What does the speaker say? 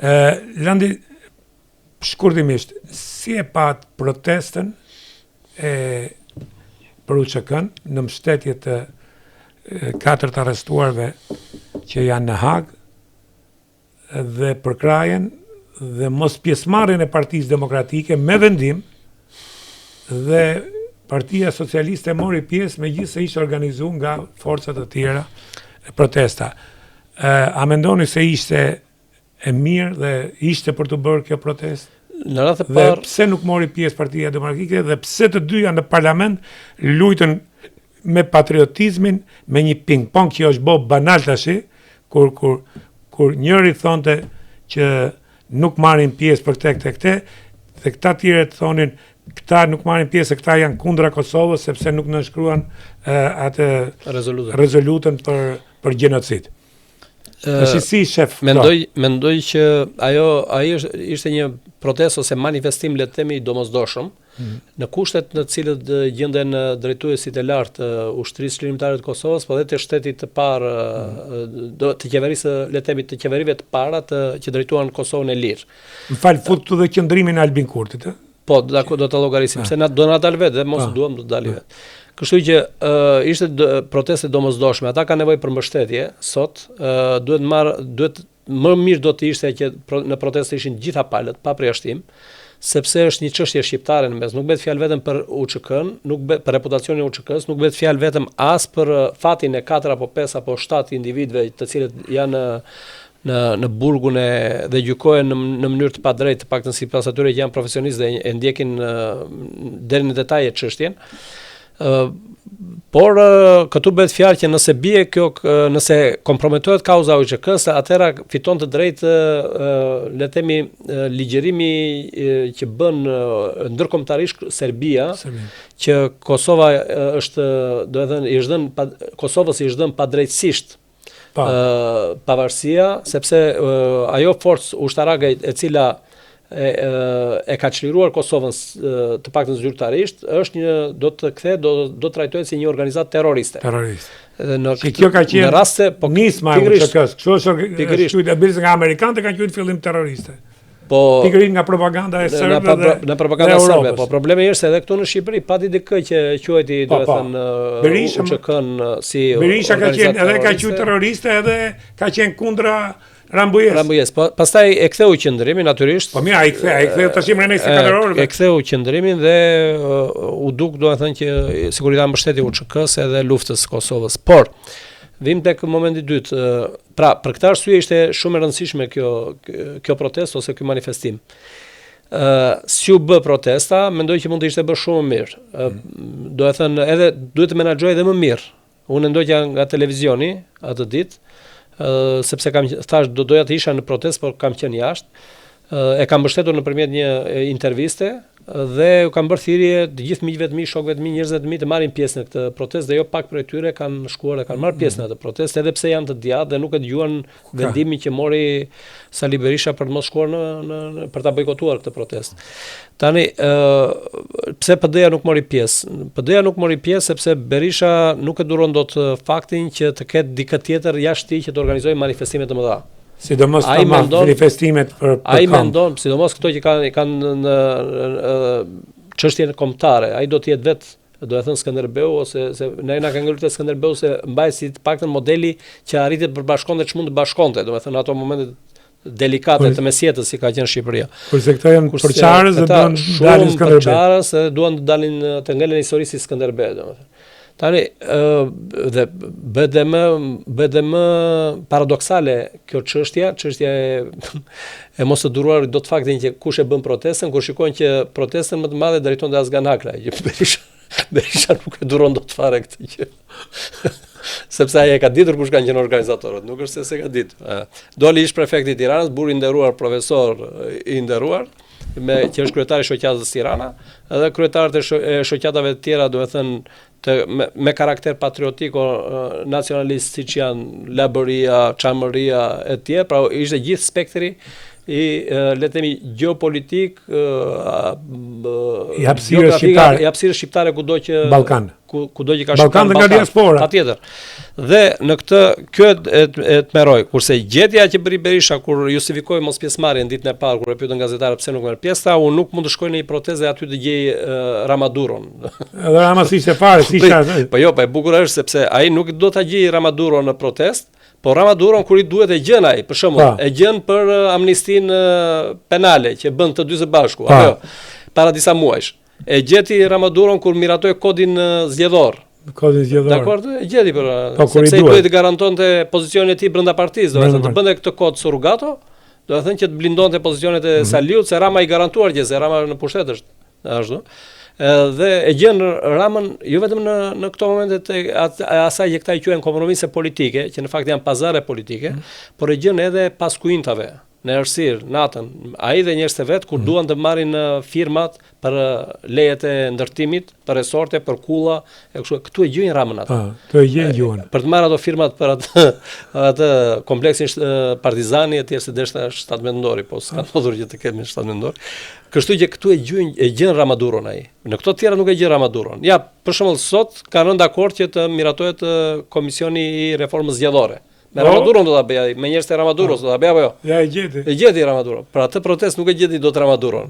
Ë Landi shkurtimisht, si e pat protestën e për UÇK-n në mbështetje të katër të arrestuarve që janë në Hagë dhe përkrahjen dhe mos pjesëmarrjen e Partisë Demokratike me vendim dhe Partia Socialiste mori pjesë megjithëse ishte organizuar nga forca të tjera protesta. A mendoni se ishte e mirë dhe ishte për të bërë kjo protestë? Në radhë të parë, dhe pse nuk mori pjesë Partia Demokratike dhe pse të dyja në parlament lujtën me patriotizmin, me një ping-pong që është bë banal tashi, kur kur kur njëri thonte që nuk marrin pjesë për këtë këtë këtë, dhe këta tjerët thonin këta nuk marrin pjesë, këta janë kundra Kosovës sepse nuk nënshkruan atë rezolutën rezolutën për për gjenocid. Tash si shef mendoj mendoj që ajo ai është ishte një protestë ose manifestim le të themi i domosdoshëm mm. në kushtet në të cilët gjenden drejtuesit e lartë të ushtrisë çlirimtare të Kosovës, po dhe të shtetit të parë mm. do të qeverisë le të themi të qeverive të para të që drejtuan Kosovën e lirë. Më fal fut këtu dhe qëndrimin e Albin Kurtit, ë? Po, do ta do ta llogarisim, se na do na dal vetë dhe mos po. duam do të dalim vetë. Kështu që uh, ishte protestë e domosdoshme. Ata kanë nevojë për mbështetje sot, uh, duhet marr duhet më mirë do të ishte që pro, në protestë ishin të gjitha palët pa përjashtim, sepse është një çështje shqiptare në mes, nuk bëhet fjalë vetëm për UÇK-n, nuk bëhet për reputacionin e UÇK-s, nuk bëhet fjalë vetëm as për fatin e 4 apo 5 apo 7 individëve të cilët janë në në burgun e dhe gjykohen në në mënyrë të padrejtë, të paktën sipas atyre që janë profesionistë dhe e ndjekin deri në detaje çështjen. Ë por këtu bëhet fjalë që nëse bie kjo nëse komprometohet kauza e UÇK-së, atëhera fiton të drejtë le të themi ligjërimi që bën ndërkombëtarisht Serbia, Serbia, që Kosova është, do të thënë, i është dhënë Kosovës i është dhënë padrejtësisht Pa. pavarësia, sepse ajo forcë ushtarake e cila e, e ka çliruar Kosovën të paktën zyrtarisht, është një do të kthehet do do të trajtohet si një organizatë terroriste. Terroriste. Dhe në këtë kjo ka qenë në raste po nisma e UÇK-s, kështu është pikërisht quajtur biles nga amerikanët kanë quajtur fillim terroriste. Po pikërisht nga propaganda e serbëve dhe në propaganda serbe, po problemi është se edhe këtu në Shqipëri pati dikë që quajti, po, po. domethënë, Berisha UÇK-n si Berisha ka qenë edhe ka quajtur terroriste edhe ka qenë kundra Rambujes. Rambujes, po pastaj e ktheu qëndrimin natyrisht. Po mirë, ai ktheu, ai ktheu tash mbrenda 24 orëve. E ktheu qëndrimin dhe u duk domethënë që sikur i dha mbështetje UÇK-së edhe luftës së Kosovës. Por vim tek momenti i dytë, Pra, për këtë arsye ishte shumë e rëndësishme kjo kjo protestë ose ky manifestim. Ë, uh, si u bë protesta, mendoj që mund të ishte bërë shumë më mirë. Ë, mm. do e thënë edhe duhet të menaxhohej edhe më mirë. Unë e ndoqa nga televizioni atë ditë, ë sepse kam thash do doja të isha në protestë, por kam qenë jashtë. E kam mbështetur nëpërmjet një interviste dhe u kam bërë thirrje të gjithë miqve të mi, shokëve të mi, njerëzve të mi të marrin pjesë në këtë protestë dhe jo pak prej tyre kanë shkuar dhe kanë marrë pjesë në atë protestë, edhe pse janë të djathtë dhe nuk e dëgjuan vendimin që mori Sali Berisha për të mos shkuar në në, në për ta bojkotuar këtë protestë. Tani, ë pse PD-ja nuk mori pjesë? PD-ja nuk mori pjesë sepse Berisha nuk e duron dot faktin që të ketë dikë tjetër jashtë tij që të organizojë manifestime të mëdha. Sidomos këto manifestimet për për Ai mendon, sidomos këto që kanë kanë në çështjen kombëtare, ai do të jetë vet, do e thënë Skënderbeu ose se ne na ka ngelur te Skënderbeu se mbaj si të paktën modeli që arriti të përbashkonte ç'mund të bashkonte, do të thënë ato momente delikate të mesjetës si ka qenë Shqipëria. Kurse këta janë përçarës dhe duan të dalin Skënderbej. Përçarës dhe duan të dalin të ngelen në histori si Skënderbej, domethënë. Tani, ë dhe bëhet dhe më bëhet dhe më paradoksale kjo çështja, çështja e e mos të duruarit dot faktin që kush e bën protestën, kur shikojnë që protestën më të madhe drejtonte Azgan Haklaj, që Berisha Berisha nuk e duron dot fare këtë gjë. Sepse ai e ka ditur kush kanë qenë organizatorët, nuk është se s'e ka ditur. Doli ish prefekti i Tiranës, burrë i nderuar, profesor i nderuar, me që është kryetar i shoqatës Tirana, edhe kryetarët e, sho, e shoqatave të tjera, domethënë të me, me karakter patriotik o nacionalist siç janë Labëria, Çamëria e tjerë, pra ishte gjithë spektri i le të themi gjeopolitik i hapësirës shqiptare, i hapësirës shqiptare kudo që Ballkan. Ku kudo që ka Ballkan dhe nga diaspora. Patjetër. Dhe në këtë kjo e, e, e tmerroi, kurse gjetja që bëri Berisha kur justifikoi mospjesëmarrjen ditën e parë kur e pyetën gazetarët pse nuk merr pjesë, tha unë nuk mund të shkoj në një protestë dhe aty të gjej uh, Ramaduron. Edhe Rama s'ishte fare, s'ishte. Po jo, po e bukur është sepse ai nuk do ta gjejë Ramaduron në protestë, Po Ramaduron kur i duhet e gjen ai, për shembull, e gjen për amnistinë penale që bën të dy së bashku, apo jo? Para disa muajsh. E gjeti Ramaduron kur miratoi kodin zgjedhor. Kodin zgjedhor. Dakord, e gjeti për po, sepse i duhet të garantonte pozicionin e tij brenda partisë, domethënë të bënte këtë kod surrogato, domethënë që të blindonte pozicionet e mm -hmm. Saliut, se Rama i garantuar që se Rama në pushtet është. Ashtu. Dhe e gjen Ramën jo vetëm në në këto momente të asaj që këta i quajnë kompromise politike, që në fakt janë pazare politike, mm. por e gjen edhe pas kuintave, në errësirë, natën. Ai dhe njerëzit e vet kur mm. duan të marrin firmat për lejet e ndërtimit, për resorte, për kulla, e kështu, këtu e gjejnë Ramën atë. Po, këtu e gjejnë gjuhën. Për të marrë ato firmat për atë atë kompleksin Partizani etj se deshta 17 nëntori, po s'ka ndodhur që të kemi 17 nëntor. Kështu që këtu e gjejnë e gjen Ramaduron ai. Në këto të tjera nuk e gjen Ramaduron. Ja, për shembull sot kanë rënë dakord që të miratohet komisioni i reformës zgjedhore. Me po. Ramaduron do ta bëjë ai, me njerëz të Ramaduros do ta bëjë apo jo? Ja e gjeti. E gjeti Ramaduron. Për atë protestë nuk e gjeti dot Ramaduron.